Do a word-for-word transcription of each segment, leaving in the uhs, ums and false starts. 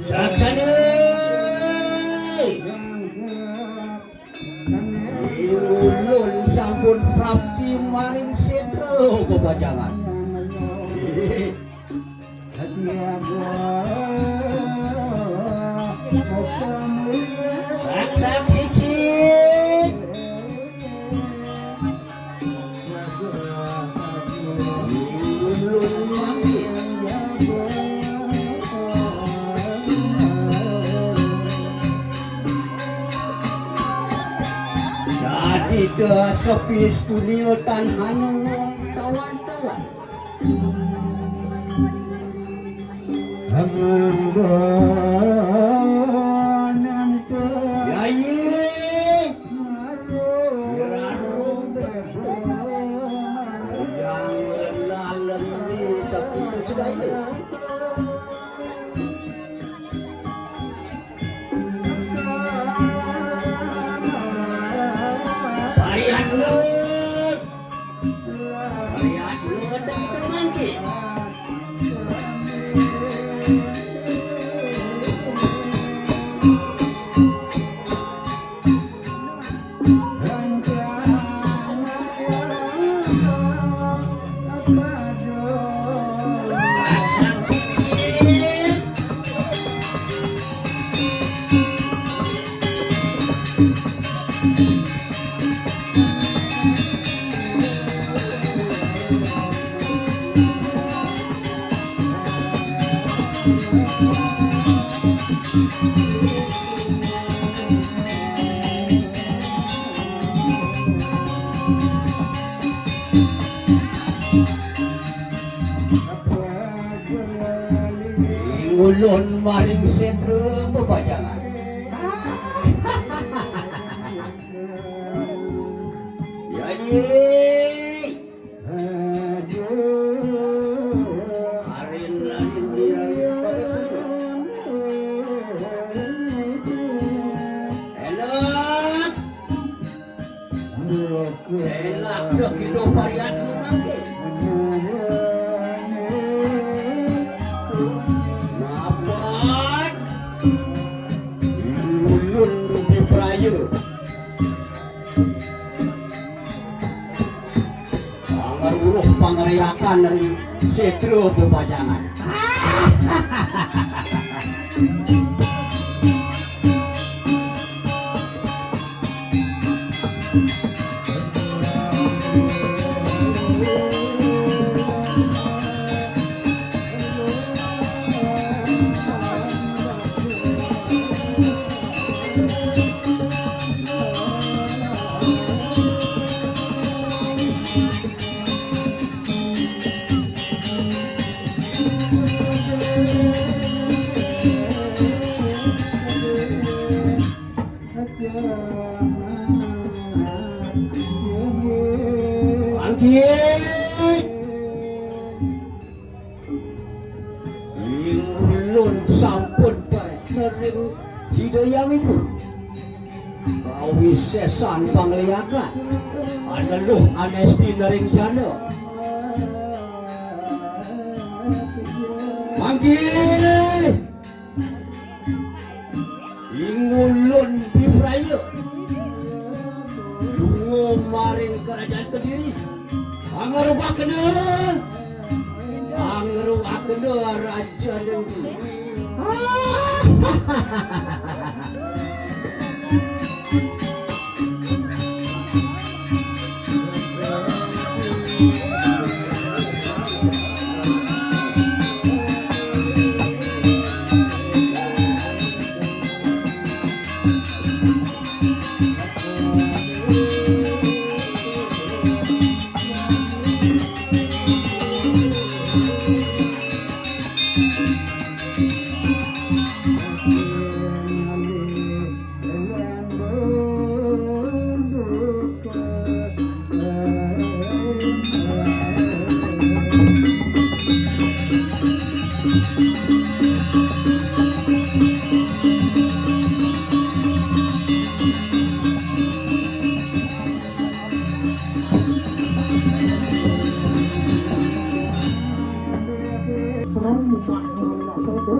Saksana. Ulun sampun prapti maring setra bebajangan. Sak, sak, sik, sik. Ulun mangkin. Dadi da sepi dunia tan hana wong tawan-tawan. Yayi. Yang lelah lembih tapi sudah ini. Pariat lut. Pariat lut tapi mangkin. Ulun maring setra bebajangan. Yayi. Aduh, arin lari Enak dah kita pariat lu mangke. Mapan ulun di praya. Pangaruh pangariakan ring setra bebajangan. Bangkit. Ing ulun sampun parekna ring Ida Hyang Widi. Kawisesan pangliakan. Aneluh anesti nering jana. Mangke. Ing ulun bipraya. Lunga maring kerajaan Kediri. Pangrubakna. Pangrubakna raja Kediri.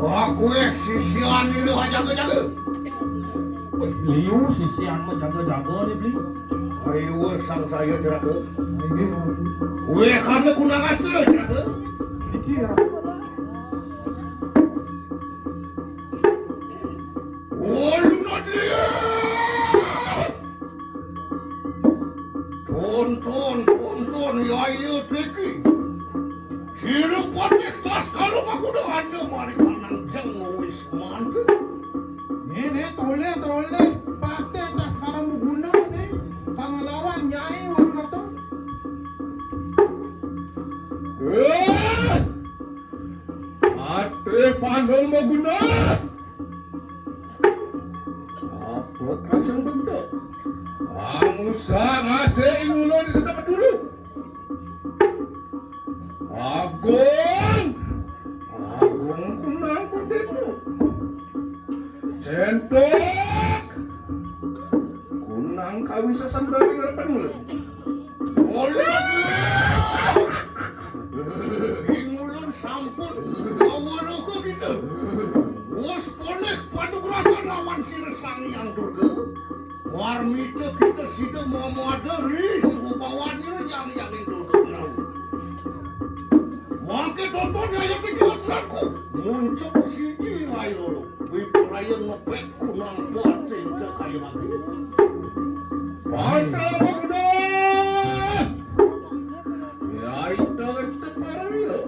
Wah, kowe sisian ini jaga-jaga. Liu sisian mah jaga-jaga nih, Bli. Ayo, sang saya, Juragan. Inggih, Ratu. Weh, karena guna ngasih, Juragan. Iki, Ratu. Ulun ati. Tonton, tonton, yaya teki. Sira patih Taskala Maguna hanya mari kanang jeng wis mantep. Nih, nih, toleh, toleh. Patih Taskala Maguna nih. Panglawan Nyai Walunato. Eh! Patih Panul Maguna. Apa kajeng bentuk? Pangusa ngasih ing ulun sedek dulu. Agung, agung kunang putihmu. Centok, kunang kawisesan dari ngarepan ulun. Ulun! Ing ulun sampun maweruh kita. Wus polih panugrahan lawan sira Sang Hyang Durga. Warmita kita sida mama ada ris upawanira yang yang Durga Pirawu. Mangke tonton yaya pikir asranku. Muncuk siji rai loro. Wipraya ngepet kunang batin ke kayu mati. Pantang pemuda! Ya, itu kita para wira.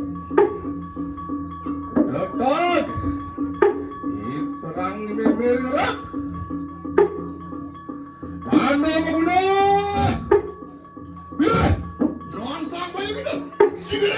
Dekat! Ini perang ini merak. Pantang pemuda! Nonton bayi kita. Sini.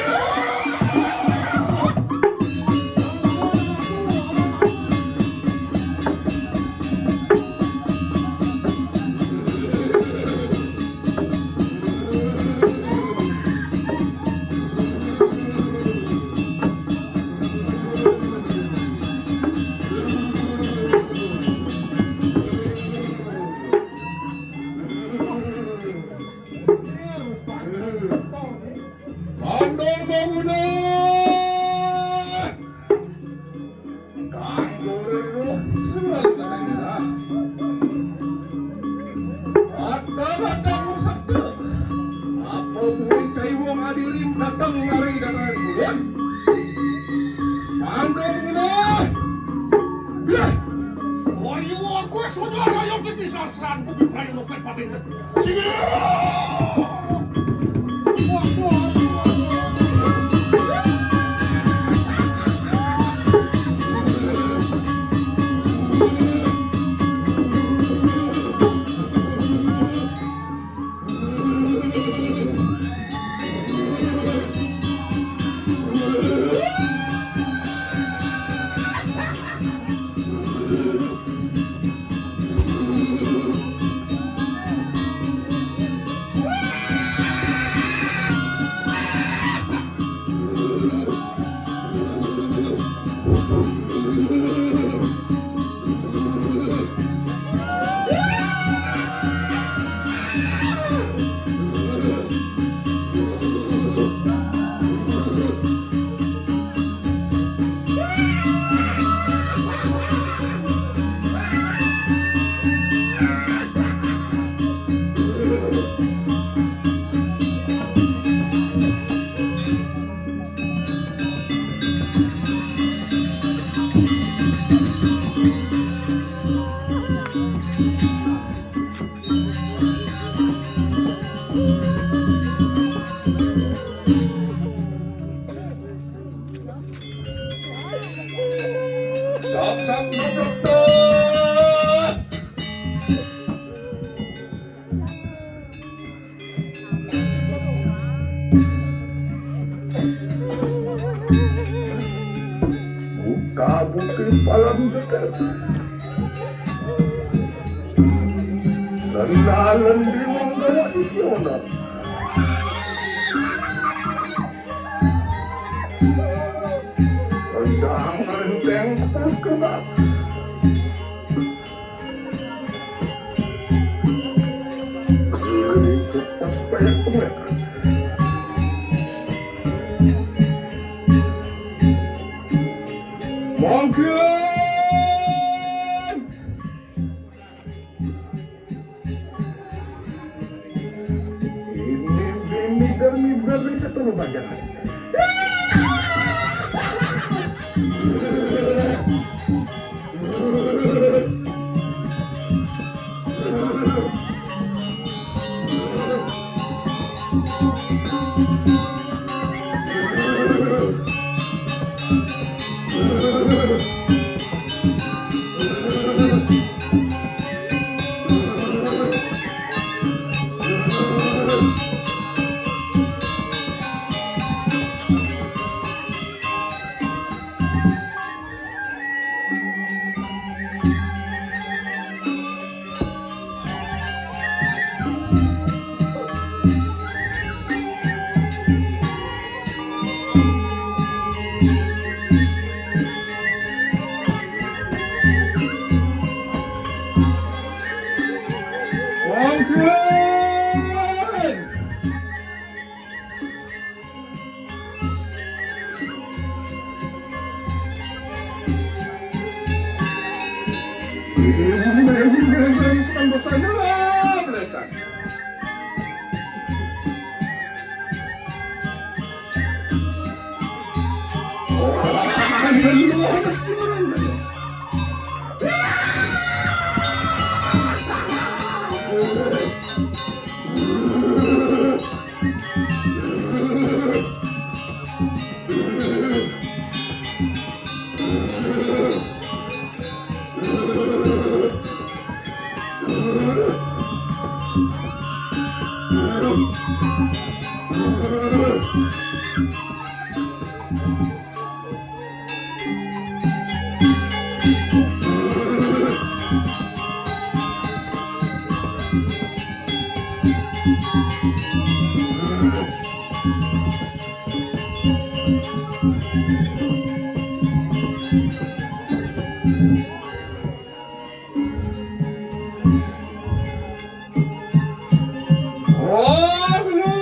Dong bangunah. Kang Gorer lu selalu katanya lah. Kata-kata sakti. Apa bui cai wong hadirin datang mari datang bulan. Kang Gorer lu. Yah. Wah, iya, aku sudah rayong ke kisah serangku di Prayono Klepatinten. Sok-sok goblok tuh. Buka bukit palam gedé. Kendalan di manggawa sisiona. Kendang renteng putuna. Pas banyak pengekan. Mungkin ini, ini miber-miber di sepuluh bajangan. Oh, belum.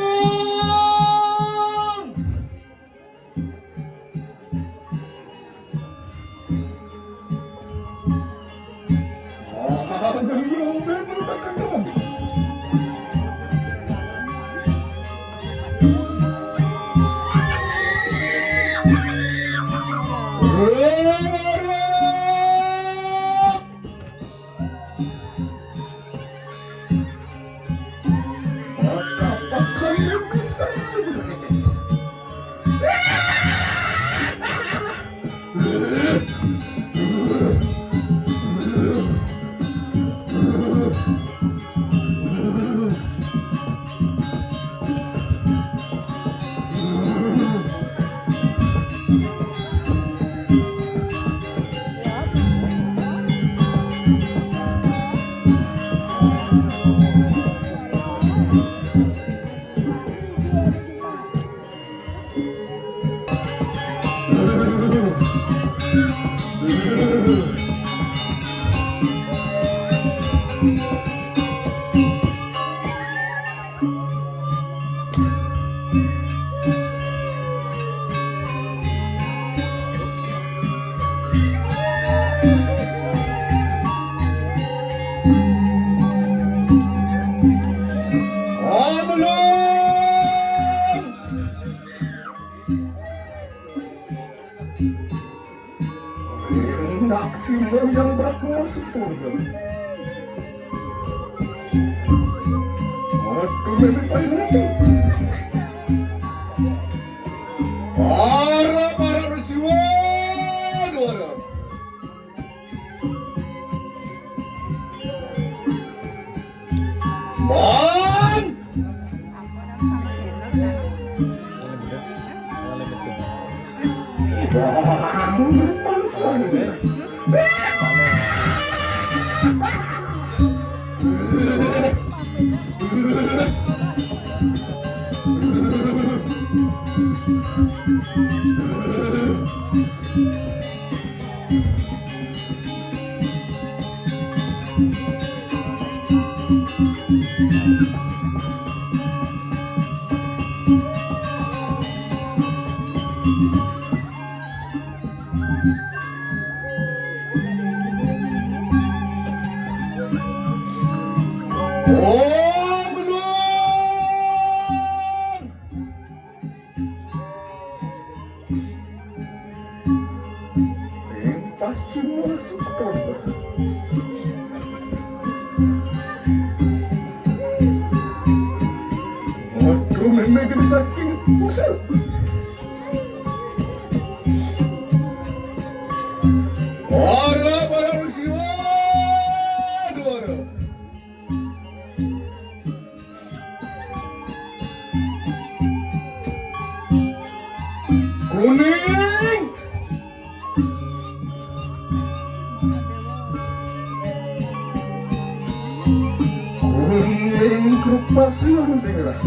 Belum. Enak si moyang berat masuk turun. Aduh, meme paling mati. Para, para bersiwa, dua. Bang. Bang, bang, bang. Oh, belum. Ring pasti masuk kota. Waduh, meme gede saking pusat. Ora, ora, bersiwa, ora. Kuning. Kuning, grup pasti kuning lah.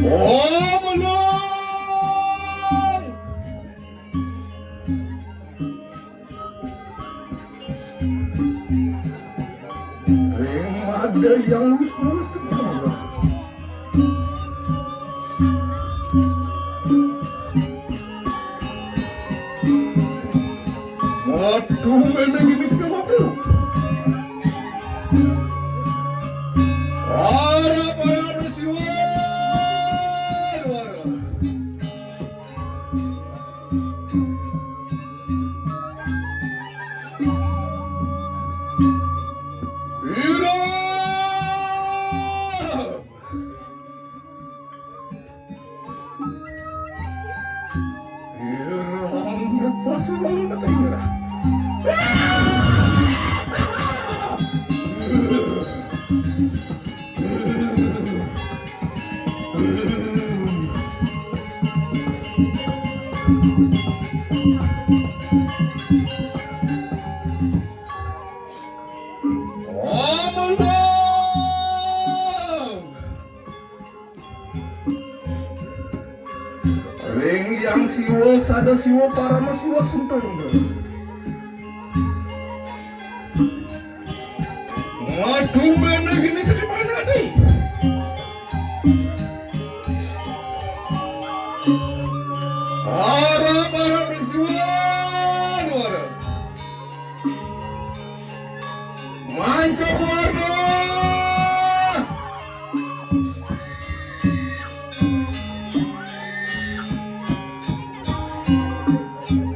Oh, belum. Ring ada yang wis-wis. Waduh, meme gini sih, waduh. Para, para, bersiwa, ora. Ira! Ira, lepas lalu nak ira. Omong. Ring yang siwa, sada siwa, parama siwa, sentunggal. Waduh, meme gini sih, mana nih? Para, para, bersiwa, ora. Manca warna.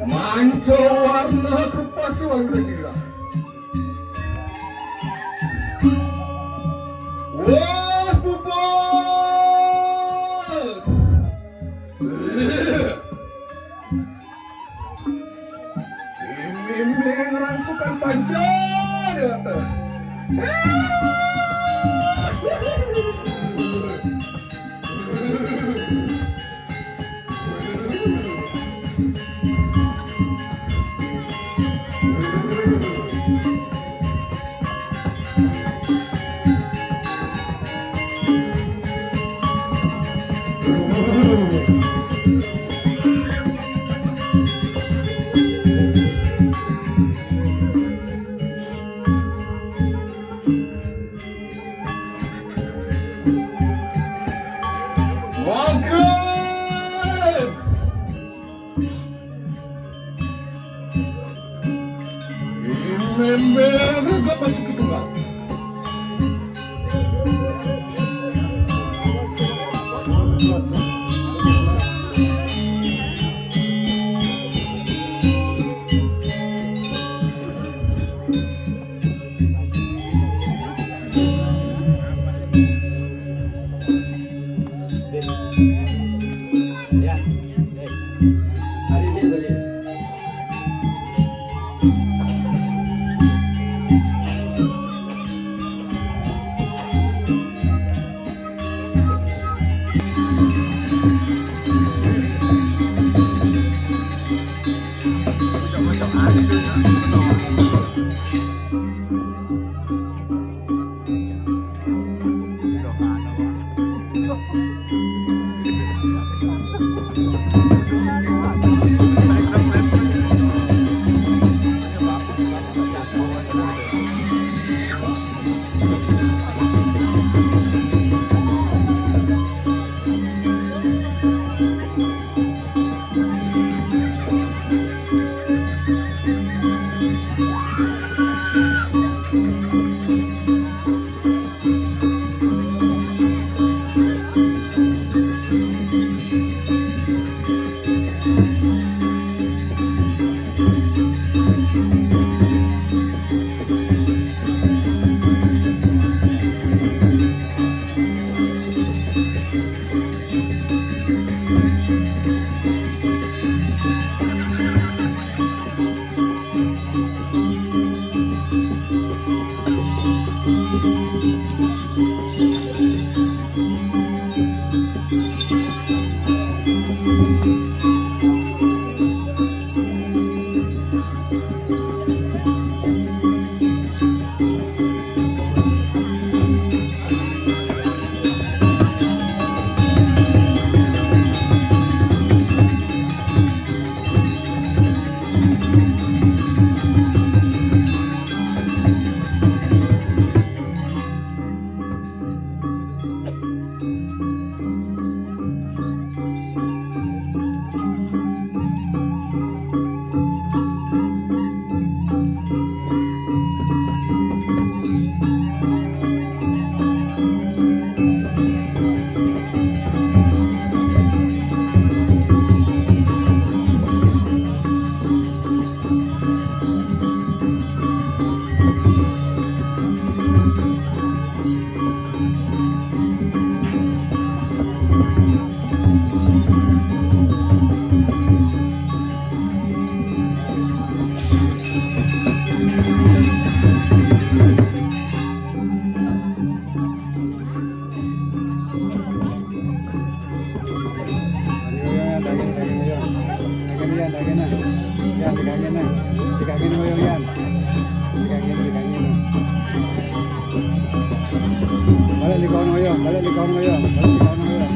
Manca warna kerupase walu gila. Wes puput. Ini ngerangsukan panci. Balik di kawan ngoyong, balik di kawan ngoyong, balik di kawan ngoyong.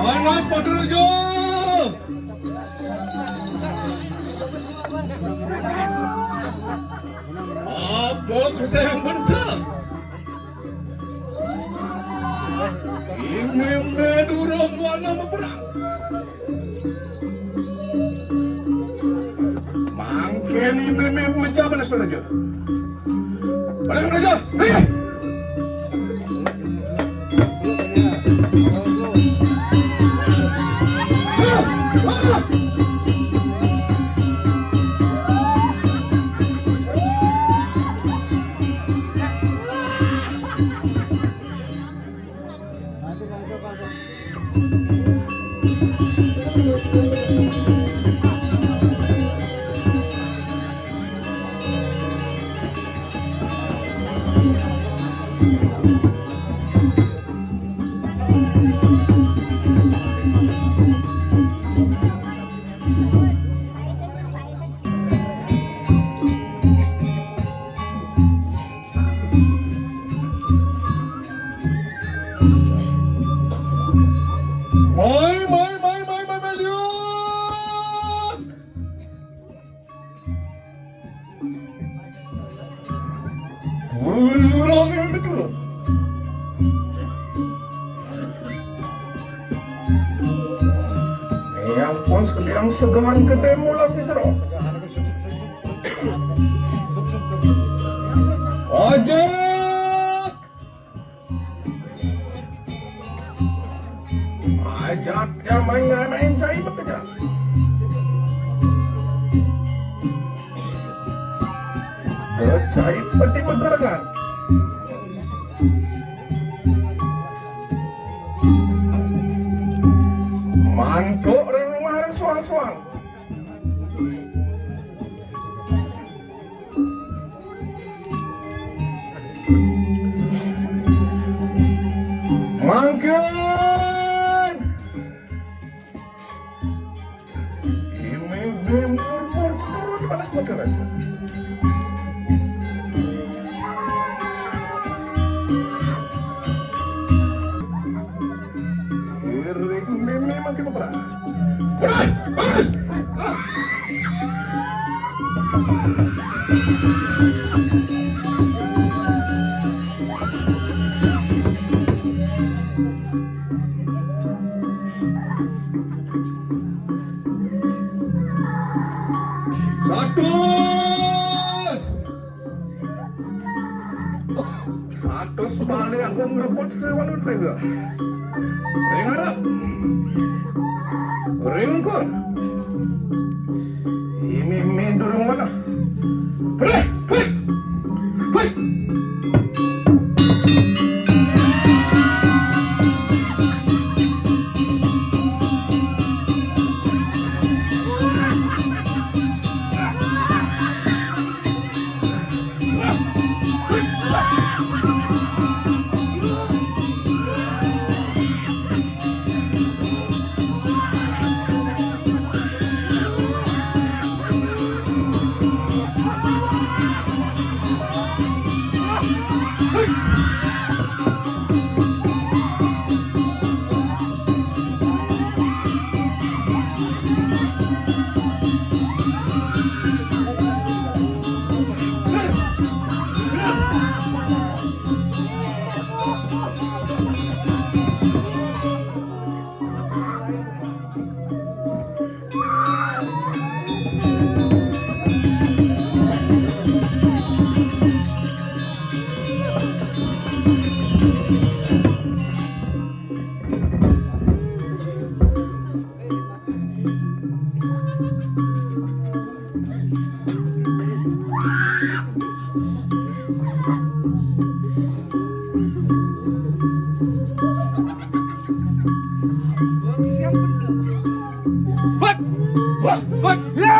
Panas, Pak Raja. Apa kersa yang bentar? Ini medurung wana meperang. Mangkeni meme meja panas raja. Panas raja. Hei! Mai, mai, mai, mai, mai, mai, liuk. Ulang yang betul. Yang pun sekalian segangan gede mulang di jero. Ojek. Ajak ya main-main cai betul ya. Cai peti betul kan? Mantuk ring rumah ring suang-suang. Mangkin. Ini murmur turun panas bakaran. Iring meme makin berat. Satus. Satus bali aku ngrebut sewalu tega. Ring arep. Ring ungkur. Ini mindur mana? Hei, hei. Hei. Hut! Wah! Hut! Ya!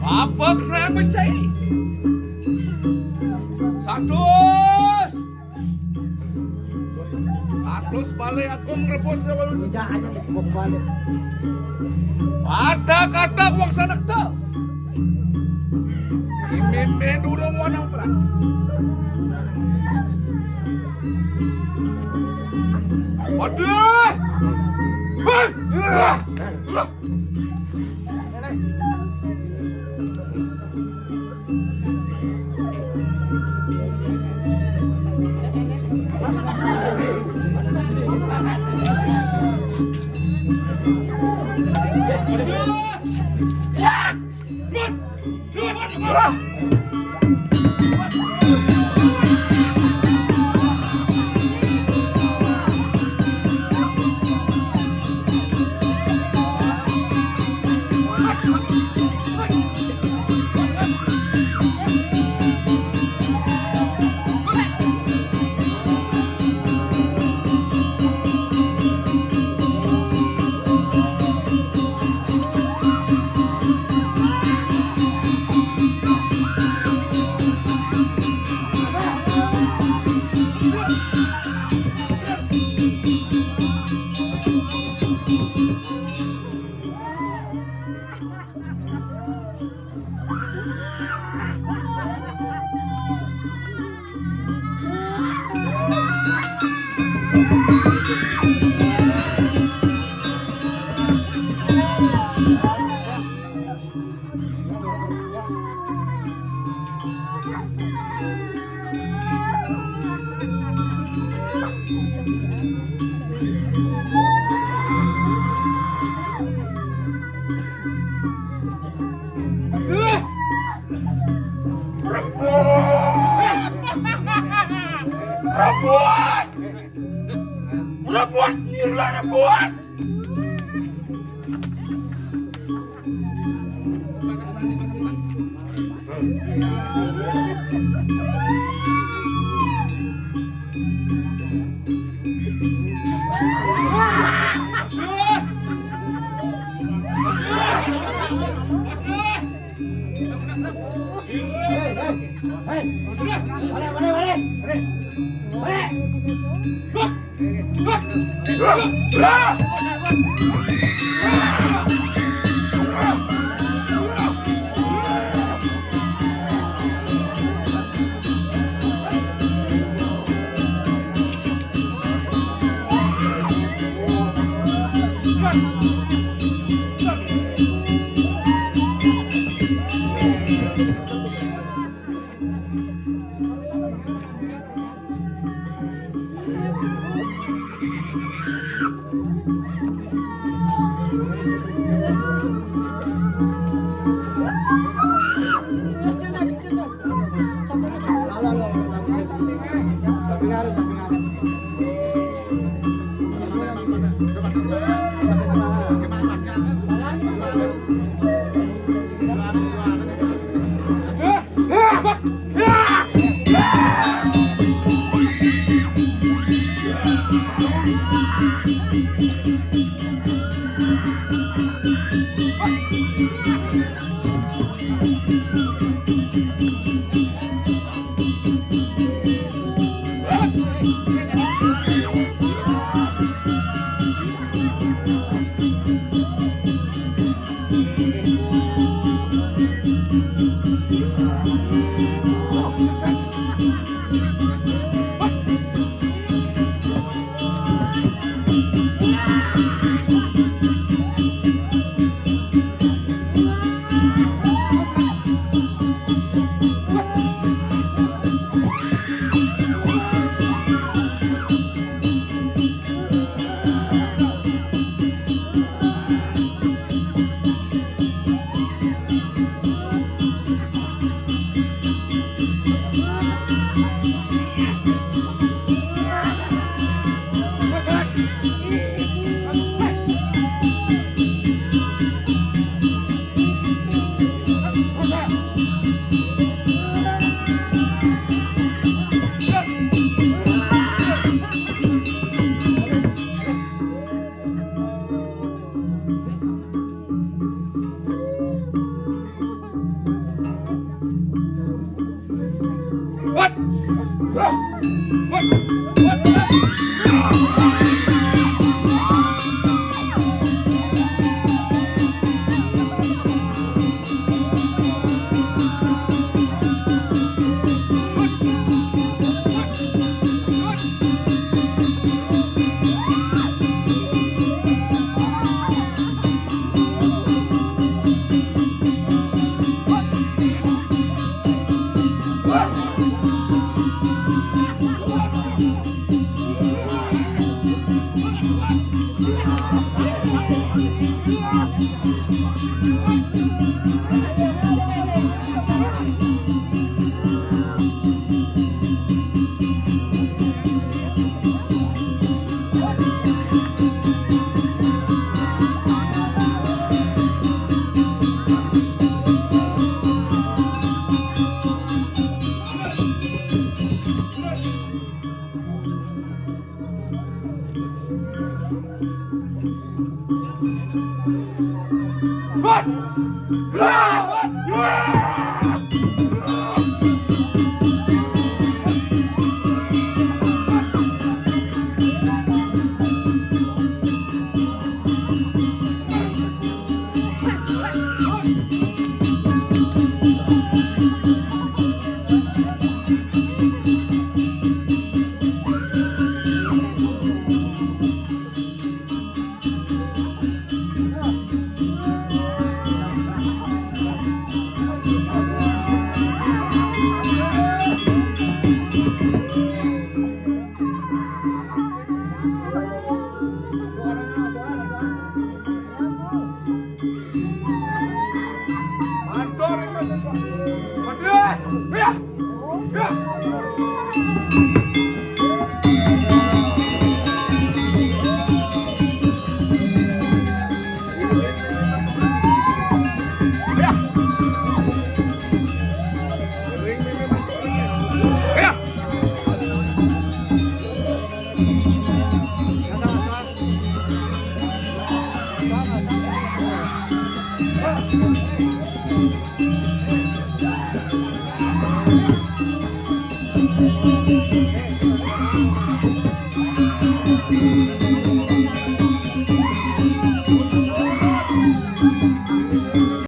Apa kesayangan mencai? Satus. Satus balik aku ngerebus ya, Bang. Bujang aja cukup balik. Ada kata uang sanak tuh. Imim durung wanang perang. Waduh. Hei. Rebut! Rebut! Rebut! Nirla rebut!